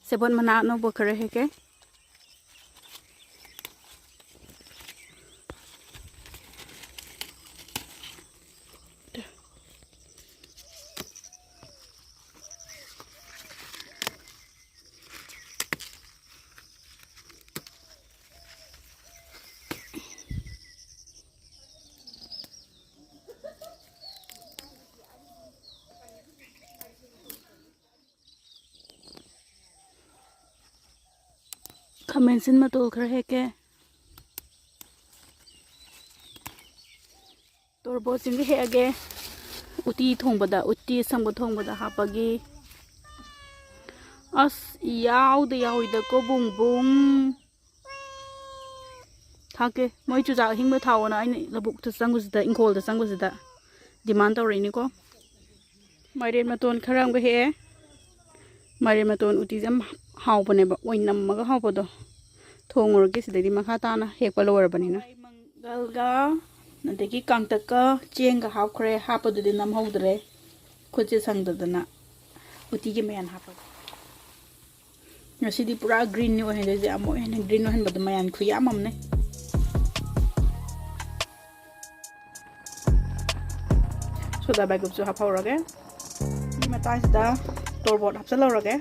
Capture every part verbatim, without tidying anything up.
ꯁꯦꯕꯣꯠ ꯃꯅꯥ ꯑꯅꯧꯕ ꯈꯔ ꯍꯦꯛꯀꯦ꯫ ꯈꯥꯃꯦꯟ ꯑꯁꯤꯟ ꯃꯇꯣꯜ ꯈꯔ ꯍꯦꯛꯀꯦ꯫ ꯇꯣꯔꯕꯣꯠꯁꯤꯡꯁꯦ ꯍꯦꯛꯑꯒꯦ꯫ ꯎꯇꯤ ꯊꯣꯡꯕꯗ, ꯎꯇꯤ ꯑꯁꯪꯕ ꯊꯣꯡꯕꯗ ꯍꯥꯞꯄꯒꯤ꯫ ꯑꯁ, ꯌꯥꯎꯗ ꯌꯥꯎꯏꯗꯀꯣ, ꯕꯨꯡ ꯕꯨꯡ꯫ ꯊꯥꯛꯀꯦ꯫ ꯃꯣꯏ ꯆꯨꯖꯥꯛ ꯑꯍꯤꯡꯕ ꯊꯥꯎꯑꯣꯅ ꯑꯩꯅ ꯂꯧꯕꯨꯛꯇ ꯆꯪꯕꯁꯤꯗ, ꯏꯪꯈꯣꯜꯗ ꯆꯪꯕꯁꯤꯗ demand ꯇꯧꯔꯛꯏꯅꯤꯀꯣ꯫ ꯃꯥꯏꯔꯦꯟ ꯃꯇꯣꯟ ꯈꯔ ꯑꯃꯒ ꯍꯦꯛꯑꯦ꯫ ꯃꯥꯏꯔꯦꯟ ꯃꯇꯣꯟ ꯎꯇꯤꯁꯦ ꯌꯥꯝ ꯍꯥꯎꯕꯅꯦꯕ, ꯑꯣꯏꯅꯝꯃꯒ ꯍꯥꯎꯕꯗꯣ꯫ ꯊꯣꯡꯉꯨꯔꯒꯦ ꯁꯤꯗꯩꯗꯤ ꯃꯈꯥ ꯇꯥꯅ ꯍꯦꯛꯄ ꯂꯣꯏꯔꯕꯅꯤꯅ꯫ ꯃꯪꯒꯜꯒ ꯑꯗꯒꯤ ꯀꯥꯡꯇꯛꯀ ꯆꯦꯡꯒ ꯍꯥꯞꯈ꯭ꯔꯦ꯫ ꯍꯥꯞꯄꯗꯨꯗꯤ ꯅꯝꯍꯧꯗ꯭ꯔꯦ, ꯈꯨꯠꯁꯦ ꯁꯪꯗꯗꯅ꯫ ꯎꯇꯤꯒꯤ ꯃꯌꯥꯟ ꯍꯥꯞꯄꯒꯦ꯫ ꯉꯁꯤꯗꯤ ꯄꯨꯔꯥ green ꯑꯣꯏꯍꯟꯗꯣꯏꯁꯦ, ꯑꯃꯨꯛ ꯍꯦꯟꯅ green ꯑꯣꯏꯍꯟꯕꯗꯣ ꯃꯌꯥꯟ ꯈꯨꯌꯥꯝ ꯑꯃꯅꯦ꯫ ꯁꯣꯗꯥ ꯕꯥꯏꯒꯞꯁꯨ ꯍꯥꯞꯍꯧꯔꯒꯦ꯫ ꯁꯤ ꯃꯇꯥꯡꯁꯤꯗ ꯇꯣꯔꯕꯣꯠ ꯍꯥꯞꯆꯤꯜꯍꯧꯔꯒꯦ꯫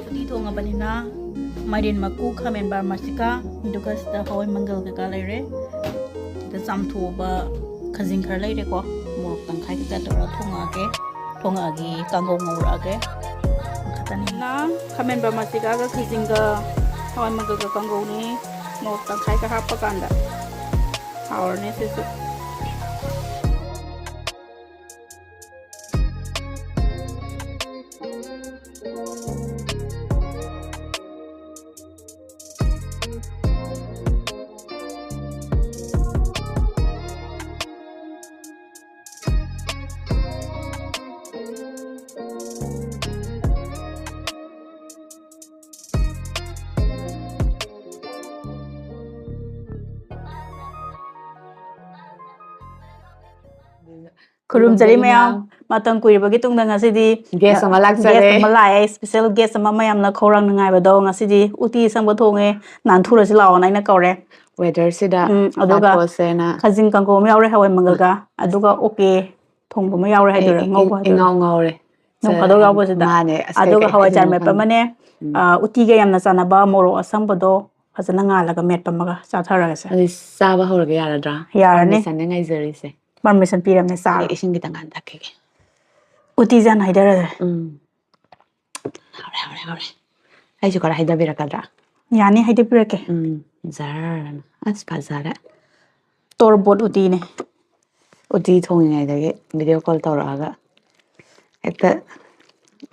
ꯎꯇꯤ ꯊꯣꯡꯉꯕꯅꯤꯅ ꯃꯥꯏꯔꯦꯟ ꯃꯀꯨ, ꯈꯥꯃꯦꯟ ꯕꯥꯔꯃꯥꯁꯤꯀꯥ, ꯑꯗꯨꯒ ꯁꯤꯗ ꯍꯋꯥꯏ ꯃꯪꯒꯜ ꯀꯩꯀꯥ ꯂꯩꯔꯦ꯫ ꯁꯤꯗ ꯆꯥꯝꯊꯣꯛꯑꯕ ꯈꯖꯤꯡ ꯈꯔ ꯂꯩꯔꯦꯀꯣ꯫ ꯃꯣꯔꯣꯛ ꯇꯪꯈꯥꯏ ꯈꯛꯇ ꯇꯧꯔꯒ ꯊꯣꯡꯉꯛꯑꯒꯦ꯫ ꯊꯣꯡꯉꯛꯑꯒꯦ, ꯀꯥꯡꯉꯧ ꯉꯧꯔꯛꯑꯒꯦ꯫ ꯈꯛꯇꯅꯤ꯫ ꯈꯥꯃꯦꯟ ꯕꯥꯔꯃꯥꯁꯤꯀꯥꯒ ꯈꯖꯤꯡꯒ ꯍꯋꯥꯏ ꯃꯪꯒꯜꯒ ꯀꯥꯡꯉꯧꯅꯤ꯫ ꯃꯣꯔꯣꯛ ꯇꯪꯈꯥꯏꯒ ꯍꯥꯞꯄ ꯀꯥꯟꯗ ꯍꯥꯎꯔꯅꯤ ꯁꯤꯁꯨ꯫ ꯈꯨꯔꯨꯝꯖꯔꯤ ꯃꯌꯥꯝ꯫ ꯃꯇꯝ ꯀꯨꯏꯔꯕꯒꯤ ꯇꯨꯡꯗ ꯉꯁꯤꯗꯤ, Guest ꯑꯃ ꯂꯥꯛꯆꯔꯦ꯫ Guest ꯑꯃ ꯂꯥꯛꯑꯦ, special guest ꯑꯃ, ꯃꯌꯥꯝꯅ ꯈꯧꯔꯥꯡꯅ ꯉꯥꯏꯕꯗꯣ꯫ ꯉꯁꯤꯗꯤ ꯎꯇꯤ ꯑꯁꯪꯕ ꯊꯣꯡꯉꯦ, ꯅꯥꯟꯊꯨꯔꯁꯤ ꯂꯥꯛꯑꯣꯅ ꯑꯩꯅ ꯀꯧꯔꯦ꯫ Weatherꯁꯤꯗ ꯎꯝ, ꯑꯗꯨꯒ ꯆꯥꯊꯣꯛꯑꯁꯦꯅ꯫ ꯈꯥꯖꯤꯡ ꯀꯥꯡꯒꯧ ꯑꯃ ꯌꯥꯎꯔꯦ, ꯍꯋꯥꯏ ꯃꯪꯒꯜꯒ, ꯑꯗꯨꯒ okay ꯊꯣꯡꯕ ꯑꯃ ꯌꯥꯎꯔꯦ ꯍꯥꯏꯗꯣꯏꯔꯥ, ꯑꯩ, ꯉꯧꯕ ꯑꯩ, ꯍꯥꯏꯗꯣꯏꯔꯥ? ꯏꯉꯥꯎ ꯉꯥꯎꯔꯦ꯫ ꯅꯣꯡ ꯐꯥꯗꯣꯛ ꯌꯥꯎꯕꯁꯤꯗ꯫ ꯃꯥꯅꯦ, ꯑꯁ, ꯑꯗꯨꯒ ꯀꯩꯀꯩ ꯍꯋꯥꯏꯖꯥꯔ ꯍꯥꯞꯇꯣꯏꯅꯣ ꯃꯦꯠꯄ ꯈꯪꯗꯦ꯫ ꯑꯃꯅꯦ, ꯎꯝ꯫ ꯑ, ꯎꯇꯤꯒ ꯌꯥꯝꯅ ꯆꯥꯟꯅꯕ ꯃꯣꯔꯣꯛ ꯑꯁꯪꯕꯗꯣ ꯐꯖꯅ ꯉꯥꯜꯂꯒ ꯃꯦꯠꯄ ꯑꯃꯒ ꯆꯥꯊꯔꯒꯁꯦ꯫ ꯑꯗꯨꯗꯤ ꯆꯥꯕ ꯍꯧꯔꯒꯦ ꯌꯥꯔꯗ꯭ꯔꯥ? ꯌꯥꯔꯅꯤ꯫ Permissionꯅꯦ ꯉꯥꯏꯖꯔꯤꯁꯦ꯫ Permission ꯄꯤꯔꯕꯅꯦ, ꯆꯥꯔꯣ꯫ ꯑꯩ ꯏꯁꯤꯡ ꯈꯤꯇꯪ ꯍꯥꯟꯊꯈꯤꯒꯦ꯫ ꯎꯇꯤꯁꯦ ꯍꯥꯟꯅ ꯍꯩꯊꯔꯁꯦ꯫ ꯎꯝ꯫ ꯍꯧꯔꯦ, ꯍꯧꯔꯦ, ꯍꯧꯔꯦ꯫ ꯑꯩꯁꯨ ꯈꯔ ꯍꯩꯊꯕꯤꯔꯛꯀꯗ꯭ꯔꯥ? ꯌꯥꯅꯤ, ꯍꯩꯊꯕꯤꯔꯛꯀꯦ꯫ ꯎꯝ, ꯖꯔ꯫ ꯑꯁ, ꯐꯖꯔꯦ꯫ ꯇꯣꯔꯕꯣꯠ ꯎꯇꯤꯅꯦ꯫ ꯎꯇꯤ ꯊꯣꯡꯉꯤꯉꯩꯗꯒꯤ video call ꯇꯧꯔꯛꯑꯒ ꯍꯦꯛꯇ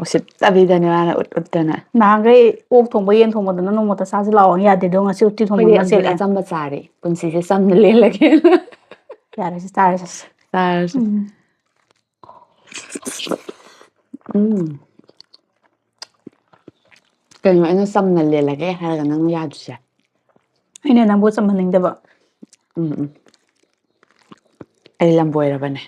ꯎꯁꯤꯠꯇꯕꯤꯗꯅꯦ ꯃꯥꯅ ꯎꯠ ꯎꯠꯇꯅ꯫ ꯅꯍꯥꯟꯈꯩ ꯑꯣꯛ ꯊꯣꯡꯕ, ꯌꯦꯟ ꯊꯣꯡꯕꯗꯅ ꯅꯣꯡꯃꯇ ꯆꯥꯁꯤ ꯂꯥꯛꯑꯣꯅ ꯌꯥꯗꯦ, ꯑꯗꯣ ꯉꯁꯤ ꯎꯇꯤ ꯊꯣꯡꯕ ꯑꯩꯈꯣꯏꯗꯤ ꯉꯁꯤꯗꯤ ꯉꯁꯤꯜꯂꯦ꯫ ꯑꯆꯝꯕ ꯆꯥꯔꯦ, ꯄꯨꯟꯁꯤꯁꯦ ꯆꯝꯅ ꯂꯦꯜꯂꯒꯦ꯫ ꯌꯥꯔꯦꯁꯦ, ꯆꯥꯔꯁꯦ꯫ ꯆꯥꯔꯁꯦ꯫ ꯎꯝ꯫ ꯎꯝ꯫ ꯀꯩꯅꯣ ꯑꯩꯅ ꯆꯝꯅ ꯂꯦꯜꯂꯒꯦ ꯍꯥꯏꯔꯒ ꯅꯪ ꯌꯥꯗ꯭ꯔꯤꯁꯦ? ꯑꯩꯅ ꯅꯪꯕꯨ ꯆꯝꯍꯟꯅꯤꯡꯗꯕ꯫ ꯎꯝ, ꯎꯝ꯫ ꯑꯩ ꯂꯝꯕꯣꯏꯔꯕꯅꯦ꯫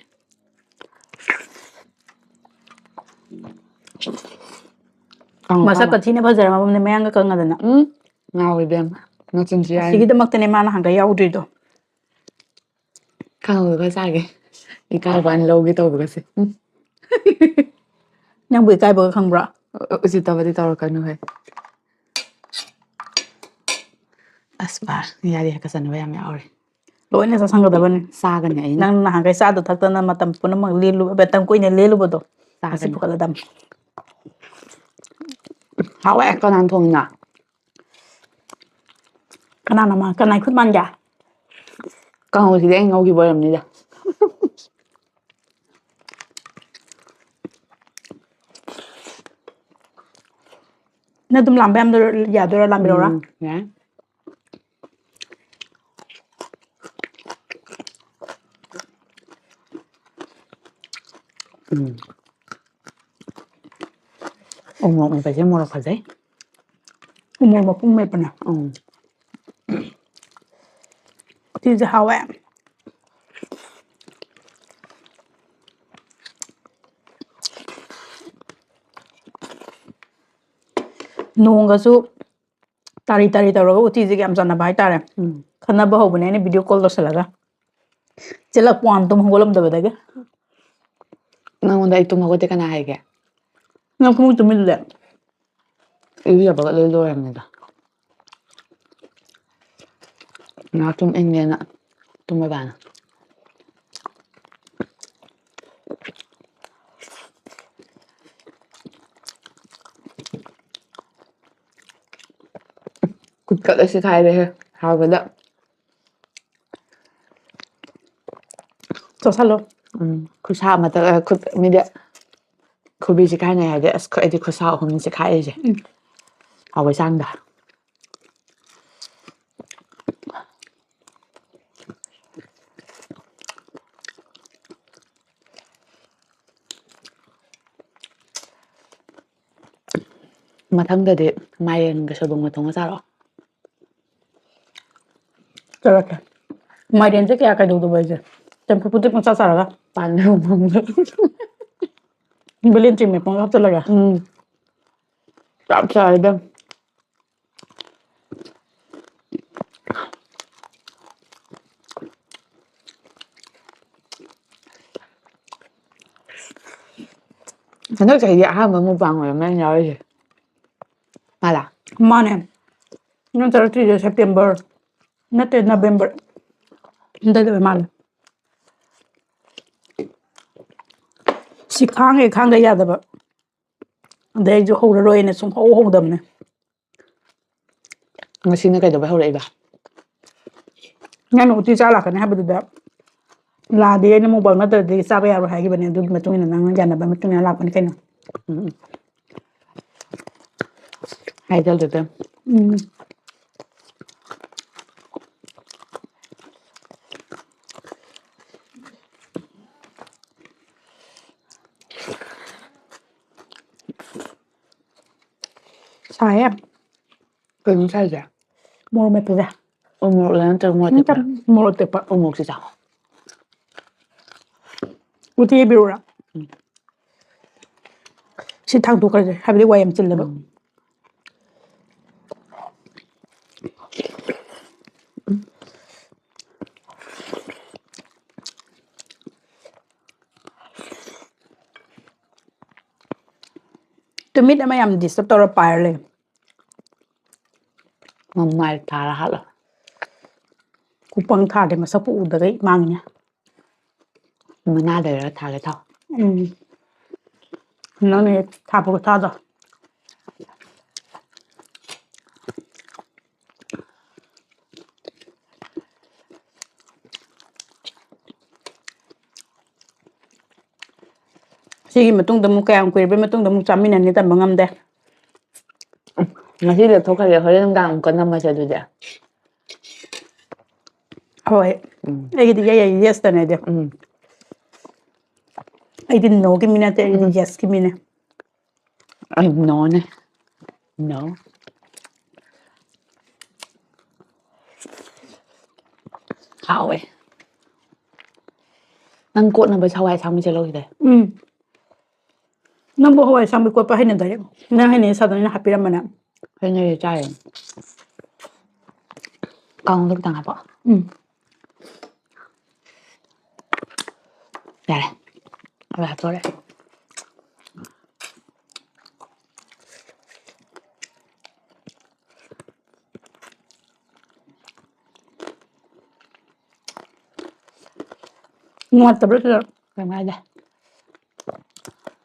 ꯀꯥꯡꯉꯧ ꯃꯁꯛꯀ ꯀꯥꯃ-, ꯊꯤꯅ ꯐꯖꯔꯝꯃꯕꯅꯦ, ꯃꯌꯥꯡꯒ ꯀꯪꯉꯗꯅ꯫ ꯎꯝ, ꯉꯥꯎꯔꯦ ꯏꯕꯦꯝꯃ, ꯅꯆꯤꯟꯁꯤ ꯌꯥꯔꯦ꯫ ꯑꯁꯤꯒꯤꯗꯃꯛꯇꯅꯦ ꯃꯥ ꯅꯍꯥꯟꯒꯩ ꯌꯥꯎꯗ꯭ꯔꯤꯗꯣ꯫ ꯈꯪꯍꯧꯗꯕ ꯆꯥꯒꯦ꯫ ꯏꯀꯥꯏꯕ ꯋꯥꯅꯤ ꯂꯧꯒꯦ ꯇꯧꯕꯒꯁꯦ꯫ ꯎꯝ꯫ ꯅꯪꯕꯨ ꯏꯀꯥꯏꯕꯒ ꯈꯪꯕ꯭ꯔꯣ? ꯎ-, ꯎꯁꯤꯠꯇꯕꯗꯤ ꯇꯧꯔꯛꯀꯅꯨꯍꯦ꯫ ꯑꯁ ꯕꯥ, ꯌꯥꯔꯤ ꯍꯥꯀꯠꯆꯅꯕ ꯌꯥꯝ ꯌꯥꯎꯔꯦ꯫ ꯂꯣꯏꯅ ꯆꯥꯁꯟꯒꯗꯕꯅꯤ꯫ ꯆꯥꯒꯅꯤ ꯑꯩꯅ꯫ ꯅꯪ ꯅꯍꯥꯟꯈꯩ ꯆꯥꯗ ꯊꯛꯇꯅ ꯃꯇꯝ ꯄꯨꯝꯅꯃꯛ ꯂꯦꯜꯂꯨ-, ꯃꯇꯝ ꯀꯨꯏꯅ ꯂꯦꯜꯂꯨꯕꯗꯣ꯫ ꯉꯁꯤ ꯆꯥꯒꯅꯤ꯫ ꯐꯨꯒꯠꯂꯗꯝꯅꯤ꯫ ꯍꯥꯎꯋꯦ, ꯀꯅꯥꯅ ꯊꯣꯡꯉꯤꯅꯣ? ꯀꯅꯥꯅ ꯃꯥ-, ꯀꯅꯥꯏ ꯈꯨꯠ ꯃꯥꯟꯒꯦ? ꯀꯥꯡꯍꯧꯁꯤꯗꯤ ꯑꯩ ꯉꯧꯈꯤꯕ ꯑꯣꯏꯔꯝꯅꯤꯗ꯫ ꯅꯪ ꯑꯗꯨꯝ ꯂꯥꯝꯕ ꯌꯥꯝꯗꯣꯏꯔꯣ-, ꯌꯥꯗꯣꯏꯔꯣ? ꯂꯥꯝꯕꯤꯔꯧꯔꯥ? ꯎꯝ, ꯌꯥꯏ꯫ ꯎꯝ꯫ ꯎ ꯃꯣꯔꯣꯛ ꯃꯦꯠꯄꯁꯦ ꯃꯣꯔꯣꯛ ꯐꯖꯩ꯫ ꯎ ꯃꯣꯔꯣꯛ ꯃꯄꯨꯝ ꯃꯦꯠꯄꯅꯦ꯫ ꯎꯝ꯫ ꯎꯇꯤꯁꯦ ꯍꯥꯎꯋꯦ꯫ ꯅꯣꯡꯒꯁꯨ ꯇꯥꯔꯤ ꯇꯥꯔꯤ ꯇꯧꯔꯒ ꯎꯇꯤꯁꯦ ꯌꯥꯝ ꯆꯥꯟꯅꯕ ꯍꯥꯏꯇꯥꯔꯦ꯫ ꯎꯝ꯫ ꯈꯟꯅꯕ ꯍꯧꯕꯅꯦ ꯑꯩꯅ ꯚꯤꯗꯤꯑꯣ ꯀꯣꯜ ꯇꯧꯁꯜꯂꯒ꯫ ꯆꯦꯜꯂꯛꯄ ꯋꯥꯅꯤ ꯇꯨꯝ ꯍꯧꯒꯠꯂꯝꯗꯕꯗꯒꯤ꯫ ꯅꯪꯉꯣꯟꯗ ꯑꯩ ꯇꯨꯝ ꯍꯧꯒꯠꯇꯦ ꯀꯅꯥ ꯍꯥꯏꯒꯦ? ꯅꯪ ꯐꯃꯨꯡ ꯇꯨꯝꯃꯤꯗꯨꯗꯤ? ꯏꯔꯨꯖꯕꯒ ꯂꯣꯏ ꯂꯣꯏꯔꯕꯅꯤꯗ꯫ ꯉꯥꯏꯍꯥꯛ ꯇꯨꯝ ꯏꯪꯉꯦꯅ ꯇꯨꯝꯕ ꯀꯥꯏꯅ꯫ ꯈꯨꯠꯀ ꯂꯣꯏ ꯁꯤꯈꯥꯏꯔꯦꯍꯦ, ꯍꯥꯎꯕꯗ꯫ ꯆꯣꯠꯁꯜꯂꯣ꯫ ꯎꯝ, ꯈꯨꯠꯁꯥ ꯑꯃꯇ, ꯑ, ꯈꯨꯠ, ꯃꯤꯗꯤ ꯈꯨꯕꯤ ꯆꯤꯈꯥꯏꯅꯩ ꯍꯥꯏꯗꯤ, ꯑꯁ, ꯑꯩꯗꯤ ꯈꯨꯠꯁꯥ ꯑꯍꯨꯝꯅꯤ ꯆꯤꯈꯥꯏꯔꯤꯁꯦ꯫ ꯎꯝ꯫ ꯍꯥꯎꯕꯩ ꯆꯥꯡꯗ꯫ ꯃꯊꯪꯗꯗꯤ ꯃꯥꯏꯔꯦꯟꯒ ꯁꯣꯏꯕꯨꯝꯒ ꯊꯣꯡꯉ ꯆꯥꯔꯣ꯫ ꯆꯥꯔꯛꯀꯦ꯫ ꯃꯥꯏꯔꯦꯟꯁꯦ ꯀꯌꯥ ꯀꯩꯗꯧꯗꯕ ꯑꯩꯁꯦ꯫ ꯆꯝꯐꯨꯠ ꯐꯨꯠꯇꯤ ꯄꯪꯆꯥ ꯆꯥꯔꯒ꯫ ꯄꯥꯟ ꯌꯥꯝ ꯐꯪꯕ꯫ ꯕꯦꯂꯦꯟꯗ꯭ꯔꯤ ꯃꯦꯠꯄ ꯑꯃꯒ ꯍꯥꯞꯆꯜꯂꯒ꯫ ꯎꯝ꯫ ꯆꯞ ꯆꯥꯔꯦ ꯏꯕꯦꯝ꯫ ꯍꯟꯗꯛ ꯆꯍꯤꯒꯤ ꯑꯍꯥꯟꯕ mukbang ꯑꯣꯏꯔꯝꯃꯦ ꯑꯩꯅ ꯌꯥꯎꯔꯤꯁꯦ꯫ ꯃꯥꯂꯥ? ꯃꯥꯅꯦ꯫ ꯅꯪ ꯆꯠꯂꯛꯇ꯭ꯔꯤꯁꯦ September ꯅꯠꯇꯦ, November ꯑꯗꯨꯗ ꯑꯣꯏ ꯃꯥꯜꯂꯦ꯫ ꯁꯤ ꯈꯥꯡꯉꯦ ꯈꯥꯡꯗ ꯌꯥꯗꯕ꯫ ꯑꯗꯩ ꯑꯩꯁꯨ ꯍꯧꯔꯔꯣꯏꯅ ꯁꯨꯝ ꯍꯧ ꯍꯧꯗꯕꯅꯦ꯫ ꯉꯁꯤꯅ ꯀꯩꯗꯧꯕꯩ ꯍꯧꯔꯛꯏꯕ? ꯅꯪꯅ ꯎꯇꯤ ꯆꯥ ꯂꯥꯛꯀꯅꯤ ꯍꯥꯏꯕꯗꯨꯗ ꯂꯥꯛꯑꯗꯤ ꯑꯩꯅ mukbang ꯅꯠꯇ꯭ꯔꯗꯤ ꯆꯥꯕ ꯌꯥꯔꯣꯏ ꯍꯥꯏꯈꯤꯕꯅꯦ꯫ ꯑꯗꯨꯒꯤ ꯃꯇꯨꯡ ꯏꯟꯅ ꯅꯪꯅ ꯌꯥꯅꯕ ꯃꯇꯨꯡ ꯏꯟꯅ ꯂꯥꯛꯄꯅꯤ ꯀꯩꯅꯣ꯫ ꯎꯝ꯫ ꯍꯥꯏꯖꯜꯂꯨꯗ꯫ ꯎꯝ꯫ ꯁꯥꯏꯌꯦ꯫ ꯀꯩꯅꯣ ꯁꯥꯏꯁꯦ? ꯃꯣꯔꯣꯛ ꯃꯦꯠꯄꯁꯦ꯫ ꯎ ꯃꯣꯔꯣꯛꯂ ꯅꯠꯇ꯭ꯔꯒ ꯃꯣꯔꯣꯛ ꯅꯠꯇꯦ, ꯑꯇꯦꯛꯄ? ꯃꯣꯔꯣꯛ ꯑꯇꯦꯛꯄ꯫ ꯎ ꯃꯣꯔꯣꯛꯁꯦ ꯆꯥꯎ꯫ ꯎꯇꯤ ꯍꯩꯕꯤꯔꯛꯎꯔꯥ? ꯎꯝ꯫ ꯁꯤ ꯊꯥꯡꯗꯣꯛꯈ꯭ꯔꯁꯦ, ꯍꯥꯏꯕꯗꯤ ꯋꯥꯏ ꯌꯥꯝ ꯆꯤꯜꯂꯦꯕ꯫ ꯎꯝ꯫ ꯇꯨꯃꯤꯠ ꯑꯃ ꯌꯥꯝ disturb ꯇꯧꯔ ꯄꯥꯏꯔ ꯂꯩ꯫ ꯃꯃꯥꯏ ꯊꯥꯔ ꯍꯥꯠꯂꯣ꯫ ꯈꯨꯄꯪ ꯊꯥꯔꯗꯤ ꯃꯁꯛꯄꯨ ꯎꯗꯒꯩ ꯃꯥꯡꯉꯤꯅꯦ꯫ ꯃꯅꯥꯗ ꯑꯣꯏꯔ ꯊꯥꯒꯦ ꯊꯥꯎ꯫ ꯎꯝ꯫ ꯅꯪꯅ ꯍꯦꯛ ꯊꯥꯕ ꯈꯨꯊꯥꯗꯣ꯫ ꯁꯤꯒꯤ ꯃꯇꯨꯡꯗ ꯑꯃꯨꯛ ꯀꯌꯥꯝ ꯀꯨꯏꯔꯕꯩ ꯃꯇꯨꯡꯗ ꯑꯃꯨꯛ ꯆꯥꯃꯤꯟꯅꯅꯤ ꯇꯝꯕ ꯉꯝꯗꯦ꯫ ꯉꯁꯤ ꯂꯦꯞꯊꯣꯛꯈ꯭ꯔꯁꯦ, ꯍꯣꯔꯦꯟ ꯅꯨꯡꯗꯥꯡ ꯑꯃꯨꯛꯀ ꯅꯝꯃꯁꯦ ꯑꯗꯨꯗꯤ꯫ ꯍꯣꯏ꯫ ꯎꯝ꯫ ꯑꯩꯒꯤꯗꯤ ꯌꯥꯏ ꯌꯥꯏ, yes ꯇꯅꯦ ꯑꯗꯣ꯫ ꯎꯝ꯫ ꯑꯩꯗꯤ no ꯒꯤ ꯃꯤ ꯅꯠꯇꯦ, ꯑꯩꯗꯤ ꯎꯝ꯫ Yes ꯀꯤ ꯃꯤꯅꯦ꯫ ꯑꯩ no ꯅꯦ꯫ No꯫ ꯍꯥꯎꯋꯦ꯫ ꯅꯪ ꯀꯣꯠꯅꯕ ꯍꯋꯥꯏ ꯑꯁꯥꯡꯕꯤꯁꯦ ꯂꯧꯈꯤꯗꯥꯏ? ꯎꯝ꯫ ꯅꯪꯕꯨ ꯍꯋꯥꯏ ꯑꯁꯥꯡꯕꯤ ꯀꯣꯠꯄ ꯍꯩꯅꯗꯥꯏ? ꯅꯪ ꯍꯩꯅꯩ ꯁꯥꯗꯣ ꯑꯩꯅ ꯍꯥꯞꯄꯤꯔꯝꯕꯅꯦ꯫ ꯍꯩꯅꯩꯌꯦ, ꯆꯥꯏꯌꯦ꯫ ꯀꯥꯡꯍꯧꯗ ꯈꯤꯇꯪ ꯍꯥꯞꯄꯣ꯫ ꯎꯝ꯫ ꯌꯥꯔꯦ꯫ ꯂꯣꯏ ꯍꯥꯞꯇꯣꯔꯦ꯫ ꯅꯨꯡꯉꯥꯏꯇꯕ꯭ꯔꯥ ꯁꯤꯗ? ꯀꯩꯝ ꯀꯥꯏꯗꯦ꯫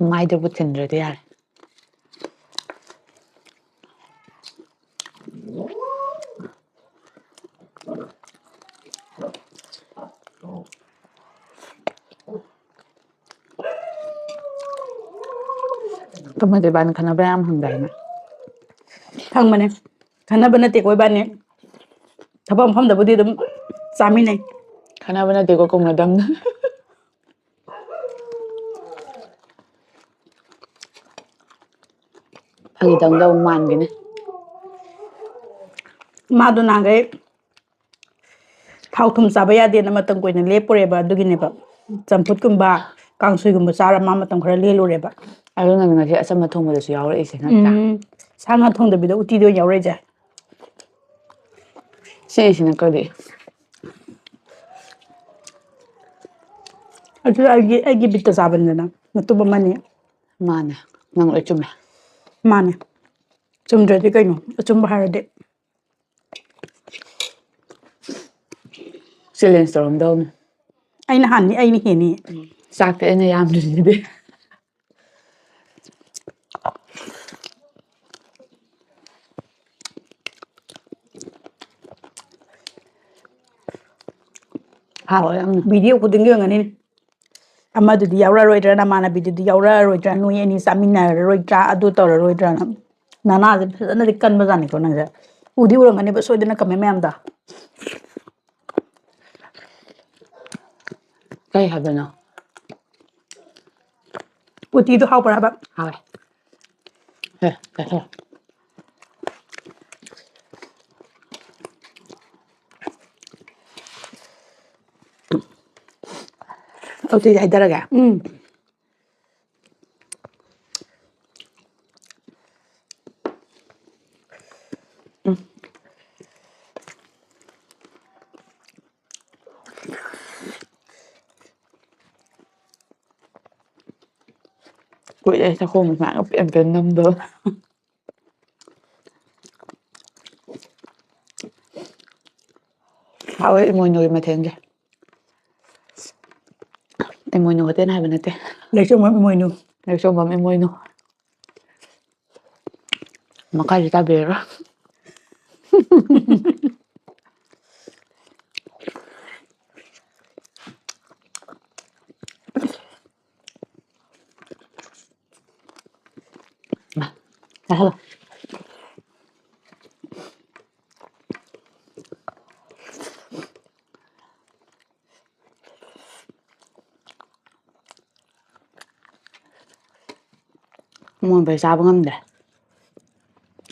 ꯃꯥꯏꯗꯕꯨ ꯊꯤꯟꯗ꯭ꯔꯗꯤ ꯌꯥꯔꯦ꯫ ꯀꯃꯥꯏ ꯇꯧꯕ ꯏꯕꯥꯅꯤ ꯈꯟꯅꯕ ꯌꯥꯝ ꯍꯪꯗꯥꯏꯅꯦ? ꯍꯪꯕꯅꯦ꯫ ꯈꯟꯅꯕ ꯅꯠꯇꯦꯀꯣ ꯏꯕꯥꯅꯤ꯫ ꯊꯕꯛ ꯃꯐꯝꯗꯕꯨꯗꯤ ꯑꯗꯨꯝ ꯆꯥꯃꯤꯟꯅꯩ꯫ ꯈꯟꯅꯕ ꯅꯠꯇꯦꯀꯣ ꯀꯧꯅꯗꯝꯅꯦ꯫ ꯐꯥꯒꯤ ꯇꯧꯅꯤꯗ, ꯑꯃꯨꯛ ꯃꯥꯟꯈꯤꯅꯤ꯫ ꯃꯥꯗꯣ ꯅꯍꯥꯟꯈꯩ ꯊꯥꯎ ꯊꯨꯝ ꯆꯥꯕ ꯌꯥꯗꯦꯅ ꯃꯇꯝ ꯀꯨꯏꯅ ꯂꯦꯞꯄꯨꯔꯦꯕ, ꯑꯗꯨꯒꯤꯅꯦꯕ꯫ ꯆꯝꯐꯨꯠꯀꯨꯝꯕ, ꯀꯥꯡꯁꯣꯏꯒꯨꯝꯕ ꯆꯥꯔ ꯃꯥ ꯃꯇꯝ ꯈꯔ ꯂꯦꯜꯂꯨꯔꯦꯕ꯫ ꯑꯗꯨꯅꯅꯦ ꯉꯁꯤ ꯑꯆꯝꯕ ꯊꯣꯡꯕꯗꯁꯨ ꯌꯥꯎꯔꯛꯏꯁꯦ ꯅꯠꯇ꯭ꯔꯥ? ꯎꯝ꯫ ꯁꯥ ꯉꯥ ꯊꯣꯡꯗꯕꯤꯗ ꯎꯇꯤꯗ ꯑꯣꯏꯅ ꯌꯥꯎꯔꯛꯏꯁꯦ꯫ ꯁꯤꯁꯤꯅ ꯀꯔꯤ? ꯑꯗꯨ ꯑꯩꯒꯤ, ꯑꯩꯒꯤ ꯕꯤꯠꯇ ꯆꯥꯕꯅꯤꯗꯅ, ꯃꯇꯨꯝ ꯑꯃꯅꯤ꯫ ꯃꯥꯅꯦ, ꯅꯪ ꯂꯣꯏ ꯆꯨꯝꯃꯦ꯫ ꯃꯥꯅꯦ꯫ ꯆꯨꯝꯗ꯭ꯔꯗꯤ ꯀꯩꯅꯣ? ꯑꯆꯨꯝꯕ ꯍꯥꯏꯔꯗꯤ꯫ ꯆꯦꯂꯦꯟꯖ ꯇꯧꯔꯝꯗꯧꯅꯤ꯫ ꯑꯩꯅ ꯍꯥꯟꯅꯤ, ꯑꯩꯅ ꯍꯦꯟꯅꯤ꯫ ꯆꯥꯛꯇꯤ ꯑꯩꯅ ꯌꯥꯝꯗ꯭ꯔꯤꯁꯤꯗꯤ꯫ ꯍꯥꯎꯋꯦ ꯌꯥꯝꯅ꯫ ꯚꯤꯗꯤꯑꯣ ꯈꯨꯗꯤꯡꯒꯤ ꯑꯣꯏꯔꯝꯒꯅꯤ꯫ ꯑꯃꯗꯨꯗꯤ ꯌꯥꯎꯔꯛꯑꯔꯣꯏꯗ꯭ꯔꯥ, ꯅꯃꯥꯟꯅꯕꯤꯗꯨꯗꯤ ꯌꯥꯎꯔꯛꯑꯔꯣꯏꯗ꯭ꯔꯥ, ꯅꯣꯏ ꯑꯅꯤ ꯆꯥꯃꯤꯟꯅꯔꯔꯣꯏꯗ꯭ꯔꯥ, ꯑꯗꯨ ꯇꯧꯔꯔꯣꯏꯗ꯭ꯔꯥꯅ꯫ ꯅꯅꯥꯁꯦ ꯐꯖꯅꯗꯤ ꯀꯟꯕꯖꯥꯠꯅꯤꯀꯣ ꯅꯪꯁꯦ꯫ ꯎꯗꯤ ꯎꯔꯝꯒꯅꯦꯕ ꯁꯣꯏꯗꯅ ꯀꯃꯦꯟ ꯃꯌꯥꯝꯗ꯫ ꯀꯩ ꯍꯥꯏꯕꯅꯣ? ꯎꯇꯤꯗꯣ ꯍꯥꯎꯕ꯭ꯔꯥ ꯍꯥꯏꯕ? ꯍꯥꯎꯋꯦ꯫ ꯍꯦ, ꯆꯥꯊꯣꯛ꯫ ꯎꯇꯤꯁꯦ ꯍꯩꯗꯔꯒꯦ꯫ ꯎꯝ꯫ ꯀꯨꯏꯔꯦ ꯆꯥꯛꯈꯣꯝ ꯁꯨꯃꯥꯏꯅ ꯄꯦꯟ ꯄꯦꯟ ꯅꯝꯗꯕ꯫ ꯍꯥꯎꯋꯦ ꯏꯃꯣꯏꯅꯨꯒꯤ ꯃꯊꯦꯜꯁꯦ꯫ ꯏꯃꯣꯏꯅꯨ ꯈꯛꯇꯅ ꯍꯥꯏꯕ ꯅꯠꯇꯦ꯫ ꯂꯩꯆꯣꯝꯕꯝ ꯏꯃꯣꯏꯅꯨ꯫ ꯂꯩꯆꯣꯝꯕꯝ ꯏꯃꯣꯏꯅꯨ꯫ ꯃꯈꯥꯁꯤ ꯇꯥꯕꯤꯔꯔꯣꯏ꯫ ꯆꯥꯁꯜꯂꯣ꯫ ꯃꯣꯟꯕꯩ ꯆꯥꯕ ꯉꯝꯗꯦ꯫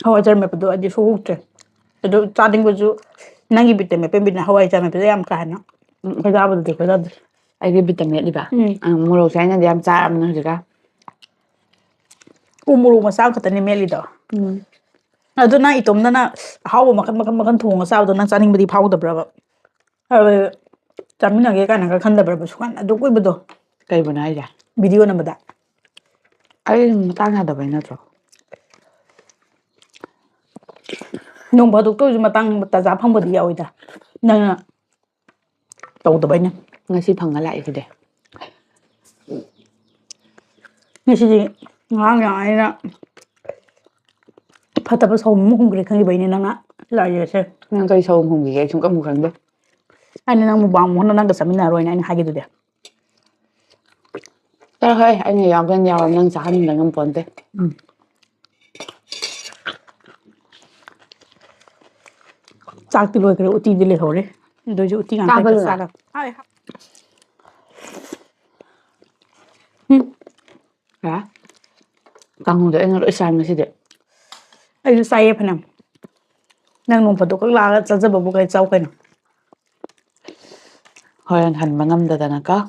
ꯍꯋꯥꯏꯖꯥꯔ ꯃꯦꯠꯄꯗꯣ ꯑꯩꯗꯤ ꯁꯨꯛꯍꯧꯇ꯭ꯔꯦ꯫ ꯑꯗꯨ ꯆꯥꯅꯤꯡꯕꯁꯨ ꯅꯪꯒꯤ ꯕꯤꯠꯇ ꯃꯦꯠꯄ ꯕꯤꯠꯅ ꯍꯋꯥꯏꯖꯥꯔ ꯃꯦꯠꯄꯗ ꯌꯥꯝ ꯀꯥ ꯍꯦꯟꯅ꯫ ꯎꯝ, ꯑꯩꯈꯣꯏ ꯆꯥꯕꯗꯨꯗꯤ ꯑꯩꯈꯣꯏ ꯆꯥꯗꯦ꯫ ꯑꯩꯒꯤ ꯕꯤꯠꯇ ꯃꯦꯠꯂꯤꯕ꯫ ꯎꯝ꯫ ꯑꯪ, ꯃꯣꯔꯣꯛꯁꯦ ꯑꯩꯅꯗꯤ ꯌꯥꯝ ꯆꯥꯔꯕꯅꯦ ꯍꯧꯖꯤꯛꯀꯥꯟ꯫ ꯎ ꯃꯣꯔꯣꯛ ꯃꯆꯥ ꯈꯛꯇꯅꯦ ꯃꯦꯠꯂꯤꯗꯣ꯫ ꯎꯝ꯫ ꯑꯗꯨ ꯅꯪ ꯏꯇꯣꯝꯗꯅ ꯑꯍꯥꯎꯕ ꯃꯈꯜ ꯃꯈꯜ ꯃꯈꯜ ꯊꯣꯡꯉ ꯆꯥꯕꯗꯣ ꯅꯪ ꯆꯥꯅꯤꯡꯕꯗꯤ ꯐꯥꯎꯗꯕ꯭ꯔꯕ? ꯑ, ꯆꯥꯃꯤꯟꯅꯒꯦ ꯀꯥꯏꯅꯒ ꯈꯟꯗꯕ꯭ꯔꯕ ꯁꯨꯛꯈꯟ ꯑꯗꯨ ꯀꯨꯏꯕꯗꯣ? ꯀꯩꯕꯨꯅꯣ ꯍꯥꯏꯁꯦ? ꯚꯤꯗꯤꯑꯣ ꯅꯝꯕꯗ꯫ ꯑꯩ ꯃꯇꯥꯡ ꯌꯥꯗꯕꯩ ꯅꯠꯇ꯭ꯔꯣ? ꯅꯣꯡ ꯐꯥꯗꯣꯛꯇ ꯑꯣꯏꯔꯁꯨ ꯃꯇꯥꯡ ꯇꯥꯖꯥ ꯐꯪꯕꯗꯤ ꯌꯥꯎꯋꯤꯗ꯫ ꯅꯪꯅ ꯇꯧꯗꯕꯩꯅꯦ꯫ ꯉꯁꯤ ꯐꯪꯉ ꯂꯥꯛꯏꯁꯤꯗꯤ꯫ ꯉꯁꯤꯗꯤ ꯉꯔꯥꯡ ꯌꯥꯝ ꯑꯩꯅ ꯐꯠꯇꯕ ꯁꯥꯎꯝ ꯑꯃ ꯍꯨꯝꯈ꯭ꯔꯦ ꯈꯪꯉꯤꯕꯩꯅꯦ ꯅꯪꯅ ꯂꯥꯛꯏꯁꯦ꯫ ꯅꯪ ꯀꯔꯤ ꯁꯥꯎꯝ ꯍꯨꯝꯈꯤꯒꯦ? ꯑꯩ ꯁꯨꯡꯈꯪꯕꯨ ꯈꯪꯗꯦ꯫ ꯑꯩꯅ ꯅꯪ ꯃꯨꯛꯕꯥꯡ ꯃꯣꯍꯟꯗ ꯅꯪꯒ ꯆꯠꯃꯤꯟꯅꯔꯣꯏꯅ ꯑꯩꯅ ꯍꯥꯏꯒꯤꯗꯨꯗꯤ꯫ ꯆꯠꯂꯣꯍꯦ, ꯑꯩꯅ ꯌꯥꯎꯒꯦꯅ ꯌꯥꯎꯔ ꯅꯪ ꯆꯥꯍꯟꯕ ꯉꯝꯄꯣꯟꯇꯦ꯫ ꯎꯝ꯫ ꯆꯥꯛꯇꯤ ꯂꯣꯏꯈ꯭ꯔꯦ, ꯎꯇꯤꯗꯤ ꯂꯩꯍꯧꯔꯦ꯫ ꯑꯗꯨꯏꯁꯨ ꯎꯇꯤ ꯉꯥꯛꯇ ꯆꯥꯕ ꯍꯦꯛꯇ ꯂꯣꯏꯔꯦ? ꯆꯥꯔꯒ꯫ ꯎꯝ꯫ ꯍꯥ? ꯀꯥꯡꯍꯧꯗꯣ ꯑꯩꯅ ꯂꯣꯏ ꯆꯥꯏ ꯉꯁꯤꯗꯤ꯫ ꯑꯩꯁꯨ ꯆꯥꯏꯌꯦ ꯐꯅꯌꯥꯝ꯫ ꯅꯪ ꯅꯣꯡ ꯐꯥꯗꯣꯛꯈꯛ ꯂꯥꯛꯑꯒ ꯆꯥꯖꯕꯕꯨ ꯀꯩ ꯆꯥꯎ ꯀꯩꯅꯣ꯫ ꯍꯣꯔꯦꯟ ꯍꯟꯕ ꯉꯝꯗꯗꯅꯀꯣ꯫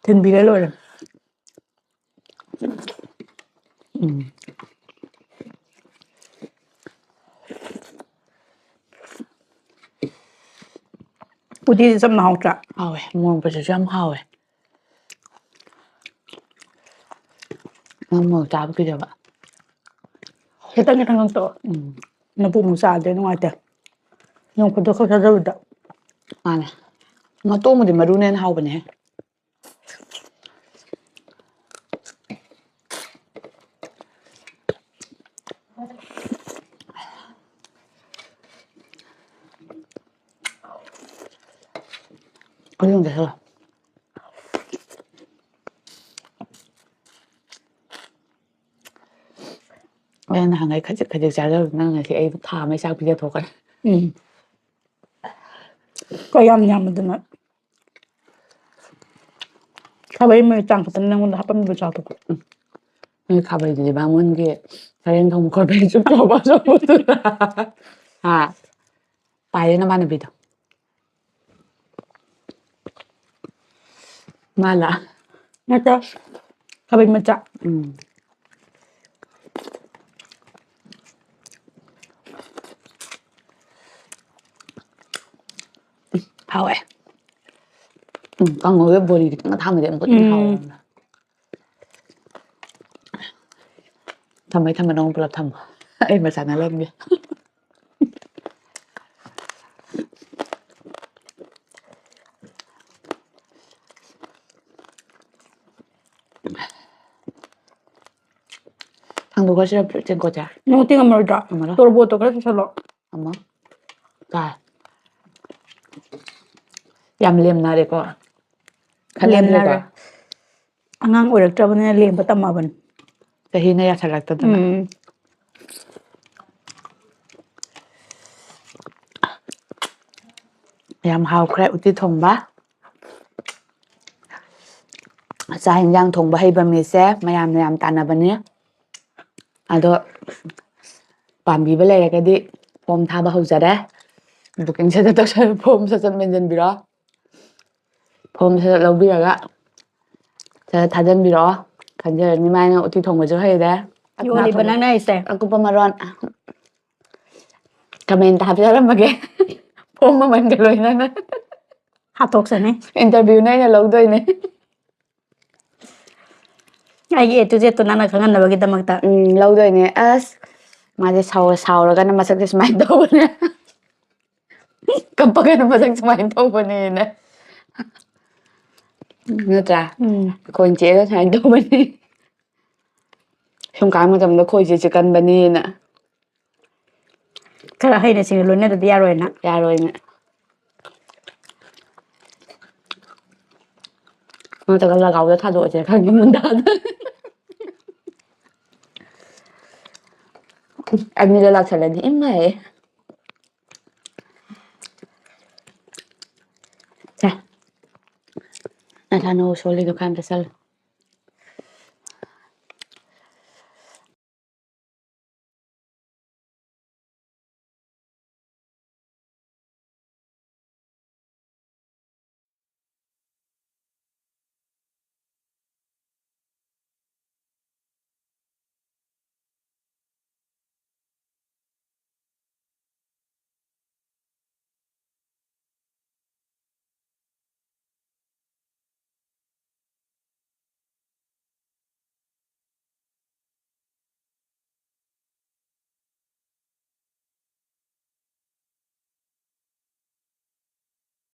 ꯊꯤꯟꯕꯤꯔ ꯂꯣꯏꯔꯦ꯫ ꯎꯝ꯫ ꯎꯇꯤꯁꯦ ꯆꯝꯅ ꯍꯥꯎꯇ꯭ꯔꯥ? ꯍꯥꯎꯋꯦ꯫ ꯃꯣꯔꯣꯛ ꯃꯦꯠꯄꯁꯤꯁꯨ ꯌꯥꯝ ꯍꯥꯎꯋꯦ꯫ ꯅꯪ ꯃꯣꯔꯣꯛ ꯆꯥꯕ ꯀꯤꯖꯕ꯫ ꯈꯤꯇꯪ ꯈꯤꯇꯪ ꯉꯛꯇ꯫ ꯎꯝ꯫ ꯅꯄꯨꯛ ꯑꯃꯨꯛ ꯆꯥꯗ꯭ꯔꯦ, ꯅꯨꯡꯉꯥꯏꯇꯦ꯫ ꯅꯣꯡ ꯐꯥꯗꯣꯛ ꯈꯛ ꯆꯥꯖꯕꯗ꯫ ꯃꯥꯅꯦ꯫ ꯃꯇꯣꯡꯕꯨꯗꯤ ꯃꯔꯨꯅ ꯍꯦꯟꯅ ꯍꯥꯎꯕꯅꯦꯍꯦ꯫ ꯈꯨꯌꯣꯡꯗ ꯆꯠꯂꯣ꯫ ꯑꯩꯅ ꯅꯍꯥꯟꯒꯩ ꯈꯖꯤꯛ ꯈꯖꯤꯛ ꯆꯥꯖꯕꯗꯣ ꯅꯪ ꯉꯁꯤ ꯑꯩ ꯊꯥ ꯑꯃꯒꯤ ꯆꯥꯛ ꯄꯤꯖꯊꯣꯛꯈ꯭ꯔꯦ꯫ ꯎꯝ꯫ ꯀꯌꯥꯝ ꯌꯥꯝꯃꯗꯅ꯫ ꯈꯥꯕꯩ ꯑꯃ ꯆꯥꯡ ꯈꯛꯇꯅꯤ ꯅꯪꯉꯣꯟꯗ ꯍꯥꯞꯄꯝꯃꯤꯕ ꯆꯥꯛꯇꯣ꯫ ꯅꯣꯏ ꯈꯥꯕꯩꯗꯨꯗꯤ ꯕꯥꯃꯣꯟꯒꯤ ꯁꯔꯦꯡ ꯊꯣꯡꯕ ꯈꯣꯠꯄꯒꯤ ꯆꯨꯞ ꯇꯧꯕ ꯑꯆꯧꯕꯗꯨꯔꯥ? ꯍꯥ? ꯄꯥꯏꯔꯦ ꯅꯃꯥꯟꯅꯕꯤꯗꯣ꯫ ꯃꯥꯂ? ꯅꯠꯇꯦ꯫ ꯈꯥꯕꯩ ꯃꯆꯥ꯫ ꯎꯝ꯫ ꯍꯥꯎꯋꯦ꯫ ꯎꯝ, ꯀꯥꯡꯉꯧꯗ ꯕꯣꯔꯤ ꯈꯤꯇꯪꯒ ꯊꯥꯡꯕꯗꯤ ꯑꯃꯨꯛꯀ ꯑꯗꯨꯝ ꯍꯥꯎꯋꯦ ꯎꯝ꯫ ꯌꯥꯝꯅ꯫ ꯊꯝꯃꯦ, ꯊꯝꯃꯦ, ꯅꯪ ꯄꯨꯂꯞ ꯊꯝꯃꯣ꯫ ꯑꯩ ꯃꯆꯥꯅ ꯂꯧꯒꯦ꯫ ꯊꯥꯡꯗꯣꯛꯈ꯭ꯔꯁꯤꯔ ꯇꯦꯡꯀꯣꯠꯁꯦ? ꯅꯪ ꯇꯤꯡꯉꯝꯃꯔꯣꯏꯗ꯭ꯔꯣ? ꯉꯝꯃꯔꯣꯏ꯫ ꯇꯣꯔꯕꯣꯠꯇꯣ ꯈꯔ ꯆꯨꯁꯜꯂꯣ꯫ ꯑꯃ꯫ ꯀꯥꯏ꯫ ꯌꯥꯝ ꯂꯦꯝꯅꯔꯦꯀꯣ꯫ ꯈꯟꯅꯗ꯭ꯔꯦꯀꯣ? ꯂꯦꯝꯅꯔꯦ꯫ ꯑꯉꯥꯡ ꯑꯣꯏꯔꯛꯇ꯭ꯔꯕꯅꯤꯅ ꯂꯦꯝꯕ ꯇꯝꯃꯕꯅꯤ꯫ ꯆꯍꯤꯅ ꯌꯥꯁꯜꯂꯛꯇꯗꯅ꯫ ꯎꯝ꯫ ꯌꯥꯝ ꯍꯥꯎꯈ꯭ꯔꯦ ꯎꯇꯤ ꯊꯣꯡꯕ꯫ ꯆꯥꯛ ꯍꯤꯟꯖꯥꯡ ꯊꯣꯡꯕ ꯍꯩꯕ ꯃꯤꯁꯦ ꯃꯌꯥꯝꯅ ꯌꯥꯝ ꯇꯥꯟꯅꯕꯅꯤ꯫ ꯑꯗꯣ ꯄꯥꯝꯕꯤꯕ ꯂꯩꯔꯒꯗꯤ ꯐꯣꯝ ꯊꯥꯕ ꯍꯧꯖꯔꯦ꯫ ꯕꯨꯀꯤꯡ ꯁꯠ ꯁꯠ ꯇꯧꯁꯜ-, ꯐꯣꯝ ꯁꯠ ꯁꯠ ꯃꯦꯟꯁꯤꯟꯕꯤꯔꯣ꯫ ꯐꯣꯝ ꯁꯠ ꯁꯠ ꯂꯧꯕꯤꯔꯒ ꯁꯠ ꯁꯠ ꯊꯥꯖꯤꯟꯕꯤꯔꯛꯑꯣ꯫ ꯈꯟꯖꯔꯅꯤ ꯃꯥꯏꯅ ꯎꯇꯤ ꯊꯣꯡꯕꯁꯨ ꯍꯩꯔꯦ꯫ ꯌꯣꯜꯂꯤꯕ ꯅꯪꯅ ꯍꯥꯏꯁꯦ? ꯑꯀꯨꯞꯄ ꯃꯔꯣꯜ ꯀꯃꯦꯟꯇ ꯍꯥꯞꯆꯔꯝꯃꯒꯦ꯫ ꯐꯣꯝ ꯃꯃꯜꯒ ꯂꯣꯏꯅꯅ꯫ ꯍꯥꯠꯇꯣꯛꯆꯅꯤ꯫ ꯏꯟꯇꯔꯚꯤꯌꯨꯅ ꯑꯩꯅ ꯂꯧꯗꯣꯏꯅꯦ꯫ ꯑꯩꯒꯤ A to Z ꯇꯣ ꯅꯪꯅ ꯈꯪꯍꯟꯅꯕꯒꯤꯗꯃꯛꯇ꯫ ꯎꯝ, ꯂꯧꯗꯣꯏꯅꯦ꯫ ꯑꯁ, ꯃꯥꯁꯦ ꯁꯥꯎ-, ꯁꯥꯎꯔꯒꯅ ꯃꯁꯛꯁꯦ ꯁꯨꯃꯥꯏꯅ ꯇꯧꯕꯅꯦ꯫ ꯀꯞꯄꯒꯅ ꯃꯁꯛ ꯁꯨꯃꯥꯏꯅ ꯇꯧꯕꯅꯦꯅ꯫ ꯅꯠꯇ꯭ꯔꯥ? ꯎꯝ꯫ ꯑꯩꯈꯣꯏ ꯆꯦꯒ ꯁꯨꯃꯥꯏꯅ ꯇꯧꯕꯅꯦ꯫ ꯁꯨꯝ ꯀꯥꯟ ꯃꯇꯝꯗ ꯑꯩꯈꯣꯏ ꯆꯦꯁꯦ ꯀꯟꯕꯅꯦꯅ꯫ ꯈꯔ ꯍꯩꯅ ꯁꯤꯡꯅ ꯂꯣꯏꯅꯗꯗꯤ ꯌꯥꯔꯣꯏꯅ꯫ ꯌꯥꯔꯣꯏꯅ꯫ ꯅꯠꯇ꯭ꯔꯒ ꯂꯒꯥꯎꯗ ꯊꯥꯗꯣꯛꯑꯁꯦ ꯈꯪꯉꯦ ꯃꯨꯟꯗꯥꯗ꯫ ꯑꯅꯤꯗ ꯂꯥꯛꯁꯜꯂꯗꯤ ꯏꯃꯥꯏ꯫ ꯁꯦ꯫ ꯅꯁꯥꯅ ꯁꯣꯜꯂꯤꯗꯣ ꯈꯔ ꯑꯝꯇ ꯆꯠꯂꯨ꯫